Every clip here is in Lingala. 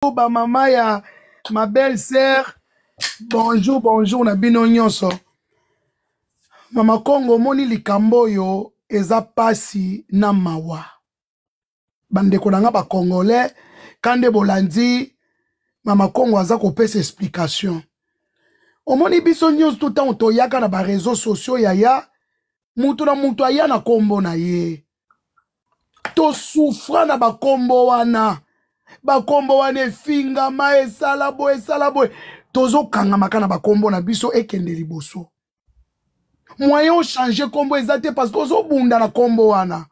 Ba mama ya ma belle sœur, bonjour, bonjour na bino nyonso. Mama Kongo, omoni likambo oyo eza pasi na mawa. Bandeko na nga ba Congolais, kande bolandi Mama Kongo aza kopesa explication. Omoni biso nyonso tout ntango toyaka na ba réseaux sociaux, yaya, mutu na mutu aya na kombo na ye. Tosufra na bakombo wana, bakombo wana efingama, esala boye, esala boye, tozokangamaka na bakombo na biso ekende liboso. Moyen ochange kombo eza te, parce que ozobunda na kombo wana.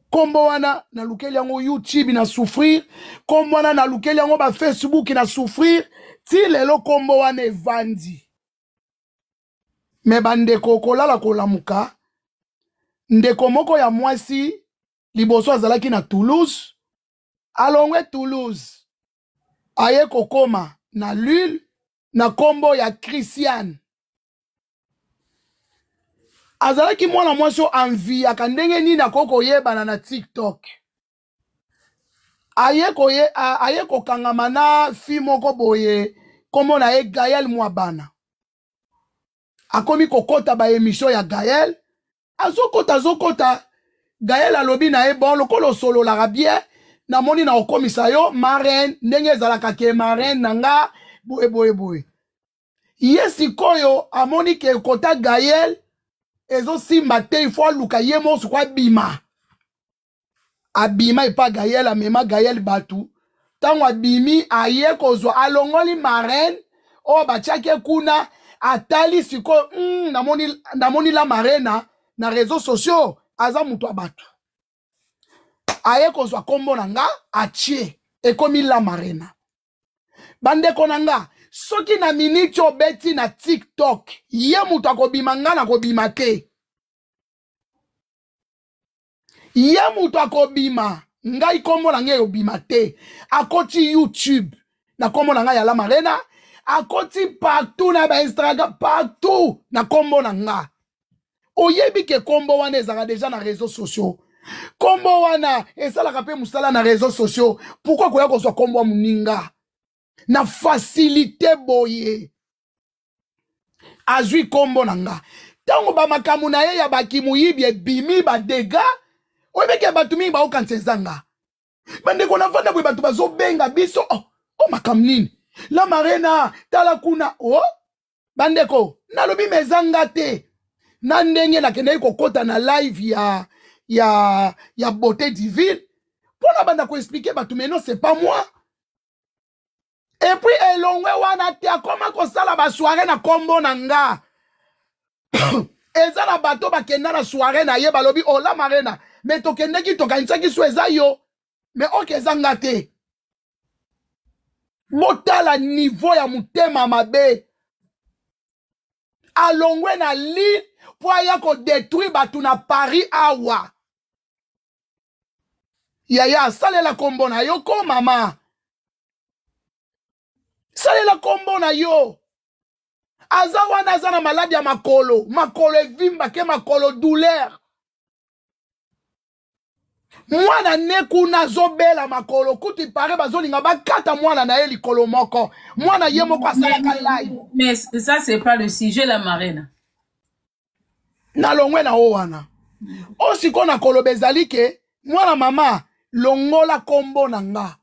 Kombo wana nalukeli yango YouTube na souffrir, kombo wana nalukeli yango ba Facebook na souffrir, ti lelo kombo wana evandi. Me bandeko, kolala kolamuka, ndeko moko ya mwasi liboso azalaki na Toulouse, alongwe Toulouse aye kokoma na Lille na kombo ya Christiane. Azalaki mwana mwasi oyo anviyaka ndenge nini akoki koyebana na TikTok. Aye kokangama na fi moko boye, kombo na ye Gaël Mwabana. Akomi kokota ba émission ya Gaël, azokota azokota. Gaël alobi na ye, bon, lokola osololaka bien, namoni na okomisa yo marraine, ndenge ezalaka ke marraine na nga boye boye boye. Ye sikoyo amoni ke kota Gaël ezosimba te, il faut aluka ye moko sikoyo abima. Abima epa Gaël, amema Gaël bato. Ntango abimi, aye kozwa, alongoli marraine oyo batiaki kuna, atali sikoyo, namoni la marraine na réseaux sociaux aza moto ya bato. Aye kozwa kombo na nga, atie, ekomi la marraine. Bandeko na nga, soki na miniti obeti na TikTok, ye moto akobima, nga nakobima te. Ye moto akobima, ngai kombo na ngai eyobima te. Akoti YouTube na kombo na ngai ya La Marena, akoti partout na ba Instagram, partout na kombo na nga. Oyebi ke kombo wana ezalaka deja na réseaux sociaux, kombo wana esalaka mpe mosala na réseaux sociaux. Pourquoi koya kozwa kombo ya moninga na facilité boye? Azwi kombo na nga, ntango bamakambo na ye ya bakimuyibi ebimi, badega, oyebeke bato mingi baokanisa eza nga. Bandeko, navanda boye, bato bazobenga biso, oh, oh, makambo nini? La Marena, tala kuna. Oh, bandeko, nalobi ma eza nga te. Na ndenge nakendaki kokɔta na live ya Beauté Divine mpo na banda koexpliquer bato, mais non, c'est pas moi. Et puis elongwe wana te, akoma kosala basoirée na kombo na nga. Eza na bato bakenda na soirée na ye, balobi, oh, La Marena, mais tokendeki, tokanisaki so eza yo, mais oke eza nga te. Botala niveau ya motema mabe. Alongwe na Lille mpo aya kodétruire bato na Paris awa. Yaya, asalela kombo na yo ko, mama, salela kombo na yo. Aza wana, aza na maladi ya makolo, makolo evimba ke makolo douleur. Mwana ne kuna azobela makolo, kutu pare bazolinga bakata mwana na ye likolo moko. Mwana ye moko asalaka live. Mais ça, c'est pas le sujet, La Marraine. Nalongwe na o wana. Oyo sikoyo na koloba ezali ke mwana mama, longola kombo na nga,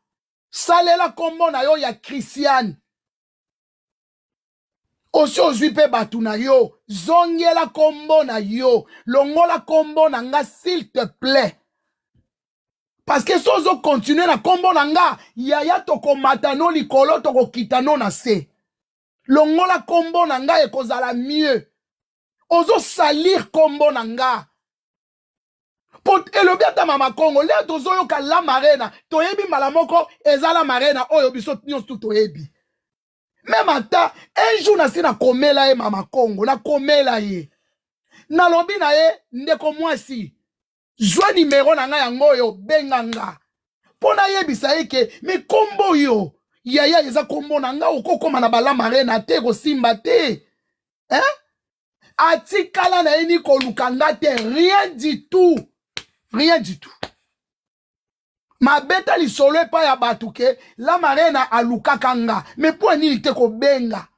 salela kombo na yo ya Christiane. Osi ozwi mpe bato na yo, zongela kombo na yo, longola kombo na nga s'il te plaît, parce que so ozokontinue na kombo na nga, yaya, tokomata no likolo, tokokita no na se. Longola kombo na nga, ekozala mieux. Ozosalir kombo na nga po elobi ata Mama Kongo. Leo tozoyoka La Marena, toyebi mbala moko eza La Marena oyo biso nyonso tu toyebi. Même ata un jour nasi nakomela ye Mama Kongo, nakomela ye, nalobi na ye, ndeko mwasi, zwa nimero na ngai yango oyo, benga nga mpo nayebisa ye ke me kombo oyo, yaya, eza kombo na nga, okokóma na bala Marena te, kosimba te, hein? Atikala na ye ni koluka nga te, rien du tout, rien du tout. Mabeta lisolo epai ya bato ke La Marena alukaka nga. Mais mpo nini te kobenga?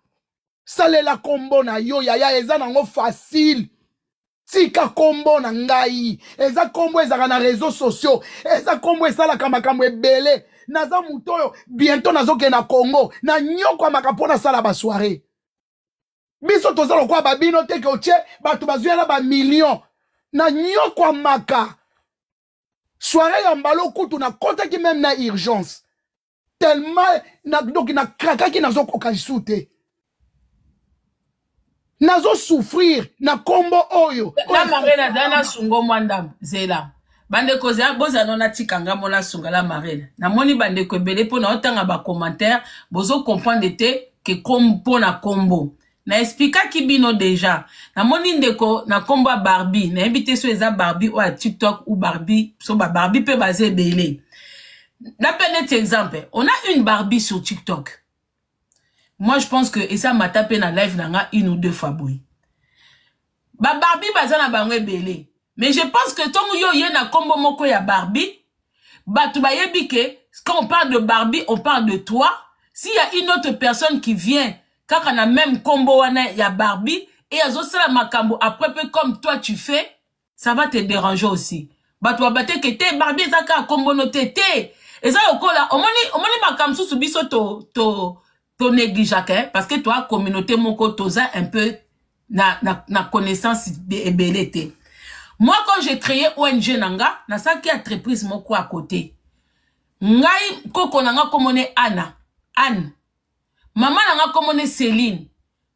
Salela kombo na yo yaya, eza nango facile. Tika kombo na ngai, eza kombo ezalaka na réseaux sociaux, eza kombo esalaka makambo ebele. Naza moto oyo bientôt nazokende na Congo, nanyokwamaka mpo nasala ba soirée. Biso toza lokola babino te ke otie bato bazwi na ba million. Nanyokwamaka soirée ya mbalo kutu nakotaki meme na urgence tellement na, donc nakrakaki, nazokoka lisusu te, nazosouffrir na kombo oyo. La Marena aza na sungo mwa ndambo. Zela bandeko, zela bozala no natika ngambo nasunga La Marena. Namoni bandeko ebele mpo na otanga bacommentaire, bozocomprendre te ke mpo na kombo na explikaki bino deja. Namoni ndeko na kombo ya Barbie, nayebi te so eza Barbie oyo ya TikTok ou Barbie so ba Barbie mpe baza ebele. Nape neti exemple, on a une Barbie sur TikTok. Moi, je pense que esa mata mpe na live na nga une ou deux fois boye. Ba Barbie baza na bango ebele, mais je pense que ntongo yo ye na kombo moko ya Barbie, bato bayebi ke quand on parle de Barbie, on parle de toi. S'il y a une autre personne qui vient kaka na même kombo wana ya Barbie et azosala makambo après peu comme toi tu fais, ça va te déranger aussi. Bato babateke te Barbie eza kaka kombo no te te, eza lokola omoni omoni makambo mosusu biso to to to négligeaka, hein, parce que toa communauté moko toza un peu na connaissance ebele te. Moi, quand j'ai créé ONG na nga, nasalaki entreprise moko à côté. Ngai koko na nga komone Anna Anne, mama na nga komone Céline.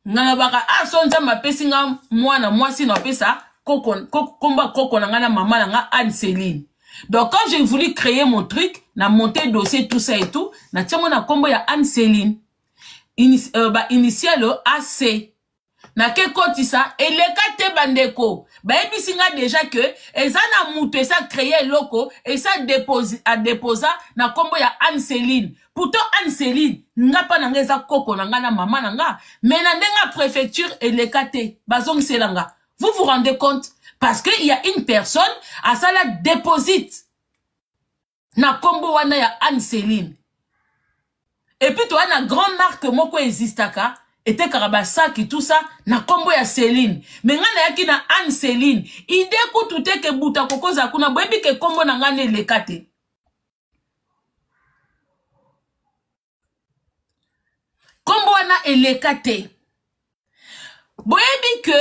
Nga nalobaka ah, so Nzambe apesi nga mwana mwasi, na apesa koko komba koko na nga na mama na nga Anne Céline. Donc quand j'ai voulu créer mon truc, na monter dossier, tout ça et tout, na tiango na kombo ya Anne Céline, ba initiale AC. Nake kotisa, eleka te. Bandeko bayebisi nga deja ke eza na moto esa créé eloko, esa adeposa na nkombo ya Anne Céline. Pourtant Anne Céline nga mpa na nga eza koko na nga na mama na nga, mais na ndenge ya préfecture eleka te, bazongisela nga. Vous vous rendez compte? Parce que il y a une personne asala déposite na nkombo wana ya Anne Céline. Et puis toya na grande marque moko existaka, etekaka basaki, tout ça, na nkombo ya Céline. Mais ngai nayaki na Anne Céline, idée kutu te ke buta kokozala kuna. Boyebi ke nkombo na ngai na eleka te. Nkombo wana eleka te. Boyebi ke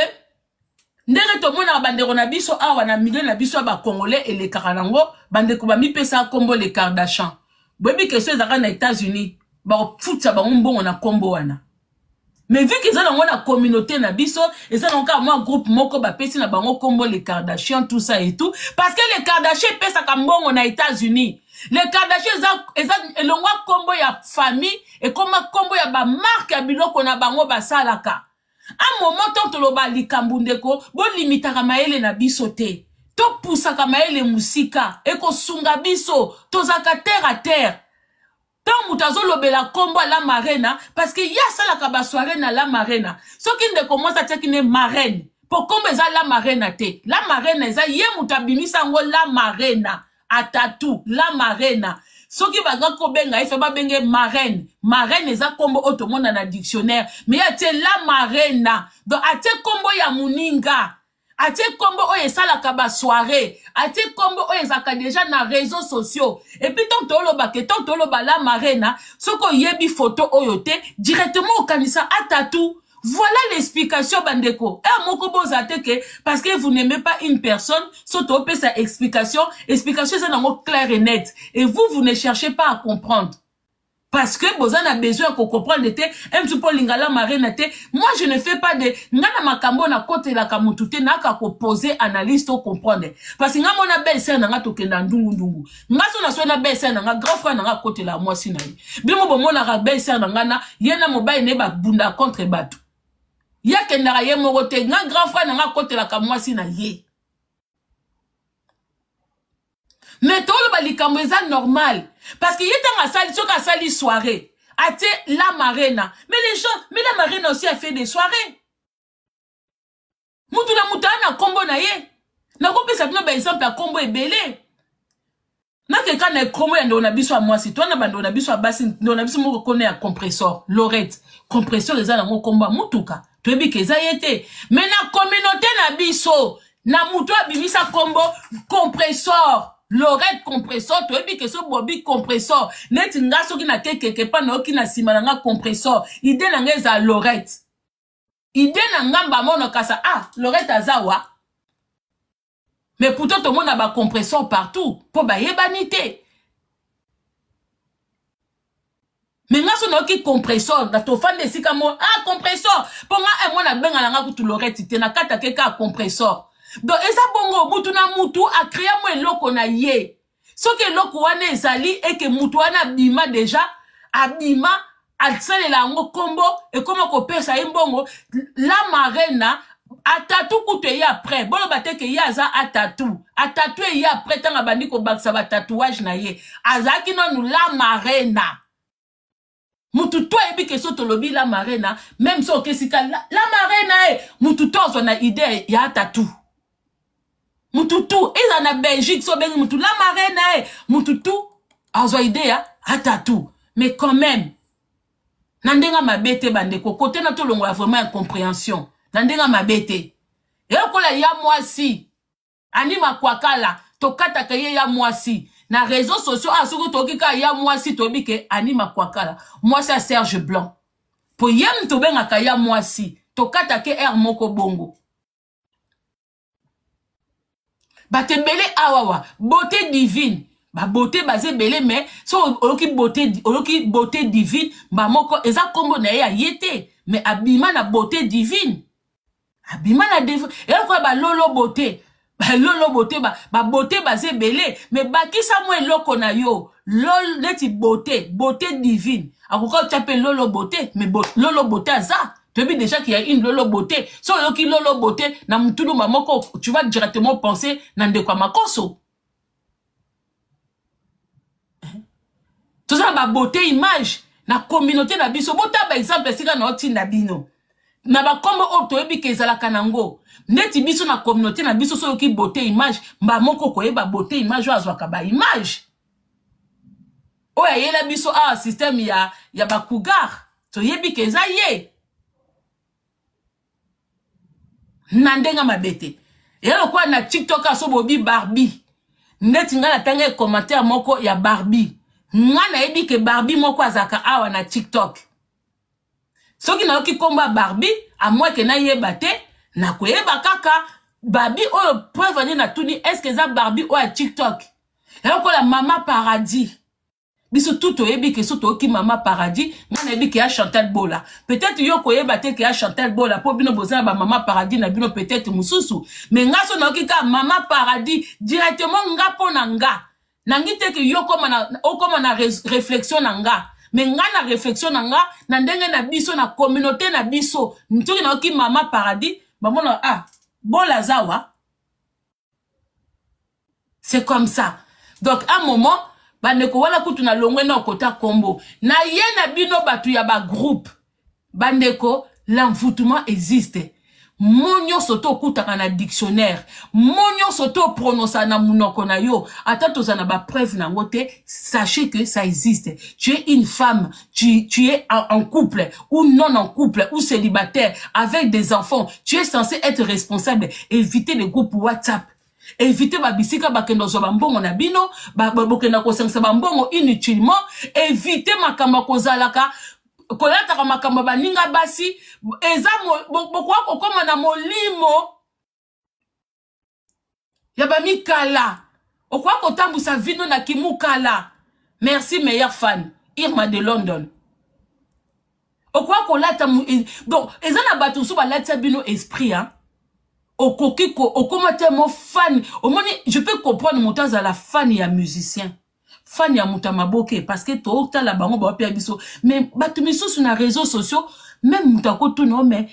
ndenge tomonaka bandeko na biso awa na milieu na biso ya bacongolais, elekaka nango, bandeko bamipesa nkombo le Kardashian. Boyebi ke so ezalaka na États-Unis, bakofutisa bango mbongo na nkombo wana. Mais vu que eza nango na communauté na biso, eza nango kaka mwa groupe moko bapesi na bango nkombo le Kardashian, tout ça et tout, parce que le Kardashian epesaka mbongo na États-Unis. Le Kardashian eza elongwa nkombo ya famille, ekoma nkombo ya bamarque ya biloko na bango basalaka. Un moment tant toloba likambo, ndeko, bolimitaka mayele na biso te, topusaka mayele mosika, ekosunga biso tozalaka terre à terre. Ntango moto azolobela nkombo ya La Marena, parce que ye asalaka basoirée na La Marena, soki ndeko mwasi atiaki ne marraine, mpo nkombo eza La Marena te. La Marena eza ye moto abimisa yango, La Marena atatu La Marena. Soki baza kobenga ye, fe babenge marraine. Marraine eza nkombo oyo tomona na dictionnaire, mais ye atie La Marena. Donc atie nkombo ya moninga, atie nkombo oyo esalaka basoirée, atie nkombo oyo ezalaka déjà na réseaux sociaux. Et puis ntango toloba ke, ntango toloba La Marena, soki oyebi photo oyo te, directement okanisa atatu. Voilà l'explication, bandeko. Un moko boza te ke parce que vous n'aimez pas une personne, so topesa explication, explication eza nango clair et net, et vous, vous ne cherchez pas à comprendre parce que boza na besoin ya kocomprendre te. Mtu mpo olinga La Marena te, moi je ne fais pas de nga na makambo nakotelaka motu te, nayaka kopose analyse to comprendre, parce que nga mona belle sœur na nga, tokenda ndungu-ndungu. Nga so na so na belle sœur na nga, grand frère na nga akotela mwasi na ye. Bino bomonaka belle sœur na nga na ye na mobali na ye babunda contre bato, ye akendaka ye moko te. Nga grand frère na nga akotelaka mwasi na ye. Mais toloba likambo eza normal, parce que ye ntango asali, soki asali soirée, atie La Marena, mais les gens, mais La Marena aussi a fait des soirées. Mutu na mutu aa na nkombo na ye. Nakopesa bino baexemple ya nkombo ebele. Nakeka na kombo ya ndeko na biso ya mwasi to na bandeko na biso ya basi, ndeko na biso moko kona ya compressor Lorette. Compressor eza nango kombo ya mutuka, toyebi ke eza ye te. Mais na communauté na biso, na mutu abimisa kombo compressor Lorette compressor, toyebi ke so Bobi compressor neti nga soki na kekeke pa nayoki na nsima na nga compressor, ide na nga eza Lorette, ide na nga mbamono kasa ah Lorette aza wa. Mais pourtant tomona ba compressor partout mpo bayebani te. Me nga so nayoki compressor na tofandi esika mo ah compressor mpo nga eh, mwana abenga na nga kutu Lorette te, na kata ke kaka compressor. Donc eza bongo, mutu na mutu akrea mo eloko na ye. Soki eloko wana ezali eke mutu wana abima deja, abima asalela yango kombo, ekoma kopesa ye mbongo. La Marena atatu kutu eye après, boloba te ke ye aza atatu, atatu eye après ntango abandi kobakisa batatouage na ye, azalaki nanu La Marena. Mutu to ayebi ke so tolobi La Marena, même so okesika la, la Marena e mutu to azwa na idée ya atatu. Mutu tu eza na Belgique so obengi mutu La Marena e mutu tu azwa idée ya atatu. Mais quand même na ndenge mabe te bandeko, kote na tolongola vraiment incompréhension na ndenge mabe te. Eyokola ya mwasi Ani Makwakala, tokataka ye ya mwasi na réseaux sociaux. Ah, soki toyoki kaka ya mwasi, toyebi ke Ani Makwakala mwasi ya Serge Blanc, po ye moto obengaka ya mwasi, tokataka aire moko bongo. Bato ebele awawa beauté divine, babeauté baza ebele, mais so oyoki beauté, oyoki beauté divine mba moko eza nkombo na ye ya ye te, mais abima na beauté divine, abima na dev eloko ya balolo beauté, balolo beauté, babeauté baza ebele, mais bakisa mwa eloko na yo lol neti beauté, beauté divine akoka otya mpe lolo beauté, mais lolo beauté aza, toyebi déjà qu'il y a une lolo beauté. So oyoki lolo beauté na mutuluma moko, tu vas directement penser na ndeko ya makoso. Toza na babeauté image na communauté na biso. Bota baexemple esika na otinda bino na bakombo oyo toyebi ke ezalaka nango neti biso na communauté na biso. So oyoki beauté image mba moko, koyeba beauté image oyo azwaka baimage oyo ayela biso awa système ya bacougar, toyebi ke eza ye na ndenge mabe te. Eya lokola na TikTok aso bobi Barbie, neti ngai natanga commentaire moko ya Barbie, ngai nayebi ke Barbie moko azalaka awa na TikTok. Soki nayoki nkombo ya Barbie, amweke nayeba te, nakoyeba kaka Barbie oyo. Preuve nde natuni, est-ce eza Barbie oyo ya TikTok? Eya lokola Mama Paradis, biso tu toyebi ke so toyoki Mama Paradis, ngai nayebi ke ya Chantal Bola. Peut-être yo koyeba te ke ya Chantal Bola, mpo bino boza na bamama Paradis na bino peut-être mosusu. Mais ngai so nayoki kaka Mama Paradis, directement nga mpo na nga nangi te ke yo okoma na réflexion na nga, mais nga na réflexion na nga na ndenge na biso na communauté na biso, soki nayoki Mama Paradis, bamona ah Bola zawa. C'est comme ça. Donc un moment bandeko wana kutu na longwe na okota kombo na ye na bino bato ya bagroupe. Bandeko, l'envoûtement existe. Mo nyonso to okutaka na dictionnaire, mo nyonso to oprononsa na monoko na yo, ata toza na bapreuve nango te, sachez que ça existe. Tu es une femme, tu es en couple ou non en couple ou célibataire avec des enfants, tu es censé être responsable. Évitez les groupes WhatsApp, évitez babisika bakende kozwa bambongo na bino, bokenda kosangisa bambongo inutilement. Évitez makambo ya kozalaka kolataka makambo ya baninga basi. Eza bokoka kokóma na molimo ya bamikala, okoka kotambwisa vino na kimukala. Merci meilleur fan Irma de London. Okoka kolata, donc eza na bato mosusu balatisa bino esprit, hein? Okoki okóma tellement fan. Omoni, je peux comprendre moto azala fan ya musicien, fan ya moto ya maboke, parce que totala bango baopia biso. Mais bato misusu na réseaux sociaux, même moto akotuna o mais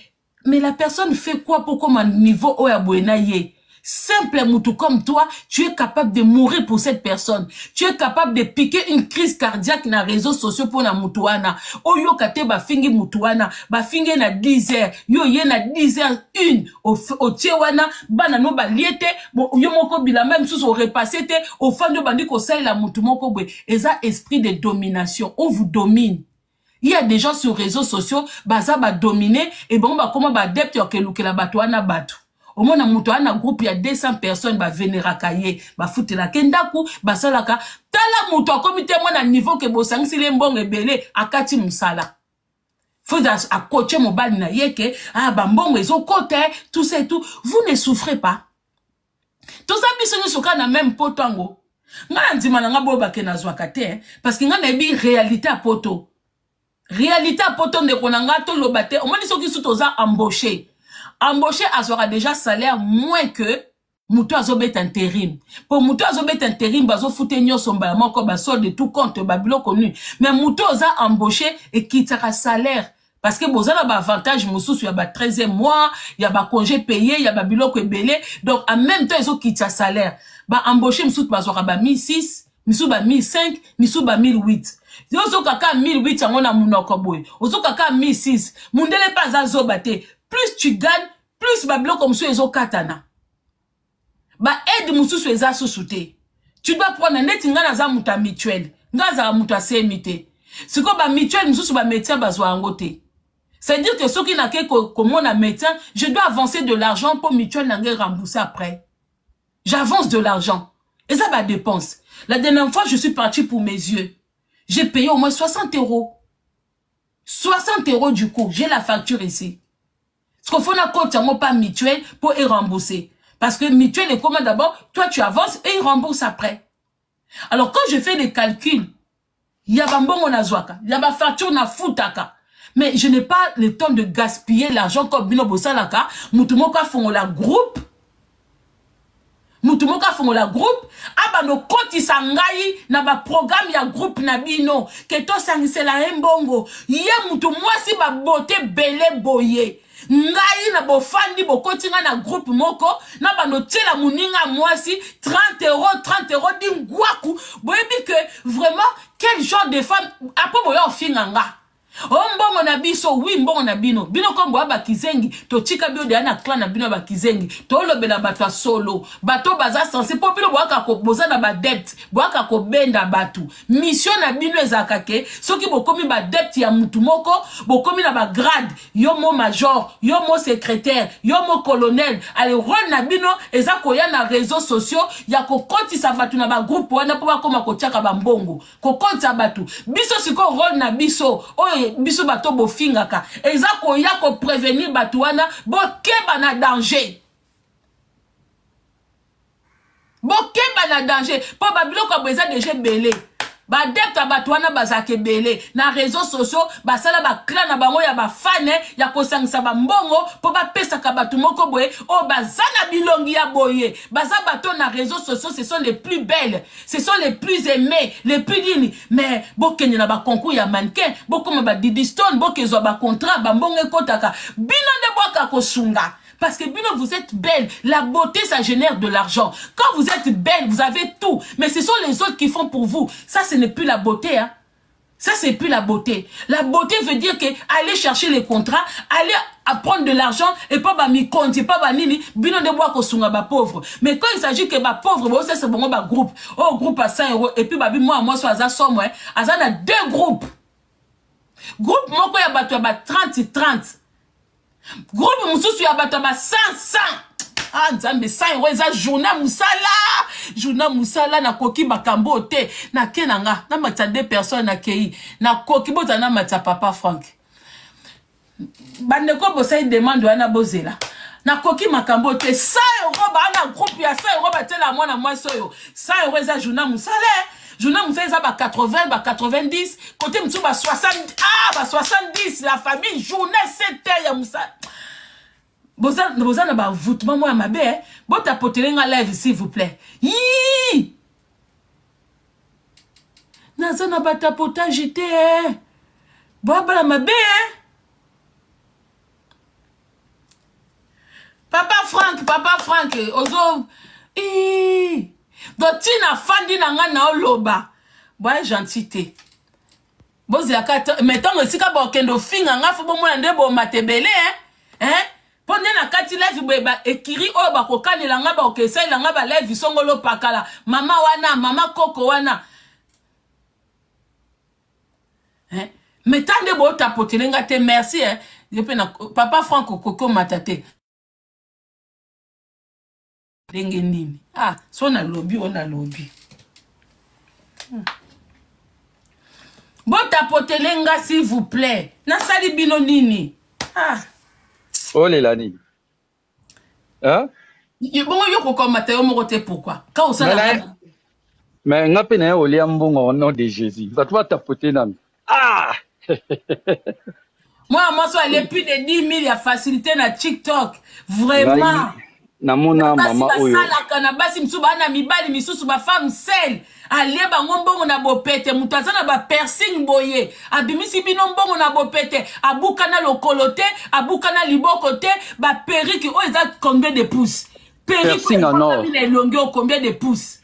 la personne fait quoi pour koma niveau oyo ya boye na ye? Simple mutu comme toi, tu es capable de mourir pour cette personne. Tu es capable de piquer une crise cardiaque na réseaux sociaux pour na mutu wana. Oyoka te bafingi mutu wana, bafingi na 10 heures, yo ye na 10 heures une otie wana bana no balie te, yo moko bilamba misusu orepasser te, ofandi obandi kosalela mutu moko boye. Eza esprit de domination, on vous domine. Il y a des gens sur réseaux sociaux, baza ba dominer et bon ba koma ba adepte ya kelukela bato wana bato. Omona moto wana groupe ya 200 personnes ba veneraka ye, ba futelaka ndaku, basalaka tala moto akomi te mwana niveau ke bosangiseli ye mbongo ebele akati mosala. Faut akoche mobali na ye ke ah ba mbongo ezokota tout ça et tout. Vous ne souffrez pas. Toza biso nyonso kaka na même poto yango. Nga na ndima na nga boyo bake nazwaka te, parce que nga nayebi réalité ya poto. Réalité ya poto ndeko na nga toloba te. Omoni soki su toza embauché. Embauché azwaka déjà salaire moins que moto azobeta intérim. Po moto azobeta intérim bazofute nyonso mbala moko ba solde tout compte ba biloko nu. Mais moto oza embauché ekitaka salaire. Parce que boza na ba avantage mosusu ya ba 13e mois, ya ba congé payé, ya ba biloko ebele. Donc en même temps ezokitisa salaire. Ba embauché mosusu bazwaka ba 1600, misusu ba 1500, misusu ba 1800. Yo ozoka kaka 1800 yango na munoko boye. Ozoka kaka 1600. Mundele pa aza zoba te. Plus tu gagnes, plus ba biloko mosusu ezokatana. Ba aide mosusu eza susu te. Tu dois prendre neti nga naza mutu ya mutuelle. Nga azala mutu ya CMI te. Siko ba mutuelle mosusu ba médecin bazwa yango te. C'est-à-dire que soki nake komona médecin, je dois avancer de l'argent pour mutuelle nange rembourser après. J'avance de l'argent. Et ça ba dépense. La dernière fois, je suis partie pour mes yeux. J'ai payé au moins 60 euros. 60 euros du coup. J'ai la facture ici. Ce qu'il faut na compte yango pas mutuelle pour y rembourser. Parce que mutuelle est comment d'abord, toi tu avances et il rembourse après. Alors quand je fais des calculs, il y a ba mbongo na zwaka, il y a ba facture na futaka. Mais je n'ai pas le temps de gaspiller l'argent comme bino bosalaka, mutu moko afongola groupe. Mutu moko afongola groupe, abando kotisa ngai na ba programme ya groupe na bino, ke tosangisela ye mbongo. Ye mutu mwasi ba beauté bele boye. Ngai na bofandi bokoti ngai na groupe moko, na bando tiela moninga mwasi 30 euros, 30 euros di ngwaku. Boyebi que vraiment quel genre de femme après boya ofinga nga. O mbongo na biso, oui mbongo na bino. Bino kombo ya bakizengi, totika bio de na clan na bino ya bakizengi. Tolobela bato ya solo. Bato baza censé po bino boyaka ko boza na ba dette, boyaka ko benda bato. Mission na bino ezalaka ke soki bokomi ba dette ya mutu moko, bokomi na ba grade, yo mo major, yo mo secrétaire, yo mo colonel. Ale rôle na bino eza koya na réseaux sociaux ya kokotisa bato na ba groupe wana po bakoma kotiaka ba mbongo. Kokotisa bato. Biso siko rôle na biso, oyo biso bato bofingaka, eza koya ko prévenir bato wana bokeba na danger. Bokeba na danger po ba biloko ya eza déjà belé. Ba adepte ya bato wana bazalaka ebele na réseaux sociaux, basala ba clan na bango ya ba fan ya kosangisa ba mbongo po bapesaka bato moko boye oyo baza na bilongi ya boye. Baza bato na réseaux sociaux, ce sont les plus belles, ce sont les plus aimées, les plus dignes. Mais bokende na ba concours ya mannequin, bokoma ba Didi Stone, bokezwa ba contrat, ba mbongo ekotaka. Bino nde bwaka kosunga. Parce que bino, vous êtes belle. La beauté, ça génère de l'argent. Quand vous êtes belle, vous avez tout. Mais ce sont les autres qui font pour vous. Ça, ce n'est plus la beauté, hein. Ça, c'est plus la beauté. La beauté veut dire que aller chercher les contrats, aller prendre de l'argent et pas ba mi compte, pas ba nini, bino de bois kosunga ba pauvre. Mais quand il s'agit que ba pauvre, bon, ça c'est bon, ba groupe. Oh, groupe à 100 euros. Et puis, ba bi, moi, moi, soit aza somme, ouais. Aza na deux groupes. Groupe moko ya bato ya ba 30, 30. Groupe mususu ya bato ya ba 100, 100. Ah, nzambe, 100 euros, eza journée musala. Journée musala, na koki makambo te. Na ke na nga, na matisa deux personnes na kei. Na koki bota na matisa papa Franck. Bandeko bosai demande wana bozela. Na koki makambo te. 100 euros, ba na groupe ya 100 euros, ba tela mwana mwasi oyo. 100 euros, eza journée musala. Journée musala, eza ba 80, ba 90. Côté musu ba 60, ah, ba 70, la famille, journée 7 heures ya musala. Boza, boza na ba voûtement moi mabe, hein. Bota potele nga live s'il vous plaît. Yii! Naza na ba tapotage te, hein. Boa bala mabe, hein. Papa Frank, papa Frank, ozo Ii. Donc tina fandi na nga na oloba. Boye gentil te. Bozela ka mais ntango esika bokende ofinga nga fo bomona nde bomata ebele hein? Hein? mpo nde na kati live boye ba ekiri oyo bakokanela nga bakokesalela nga ba live songolo pakala mama wana mama koko wana hein? Mais ta nde botapotele nga te merci hein? Ye mpe na papa Frank okoki omata te ndenge nini ah so nalobi o nalobi Botapotele nga s'il vous plaît nasali bino nini ah. Olela nini hein? Bongo yo kokomata yo moko te pourquoi ka osala mais nga mpe naye olia mbongo au nom de Jésus bato batapote nanu ah mwana mwasi alie plus de 10 000 ya facilité na TikTok vraiment. Namona mama oyo basalaka na basi misusu baa na mibali misusu bafemme sel alie bango mbongo na bopete. Moto aza na bapiercing boye abimisi bino mbongo na bopete, abuka na lokolo te, abuka na liboko te. Baperruque oyo eza combien de pouces? Perruque oyo na elongi oyo combien de pouces?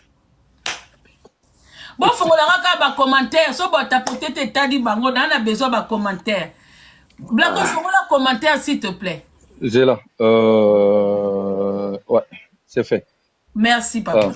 Bofungolanga kaka bacommentaire so botapote te etali bango naa na besoin bacommentaire. Blako, fongola commentaire s'il te plaît. Zela, ouais, c'est fait. Merci papa.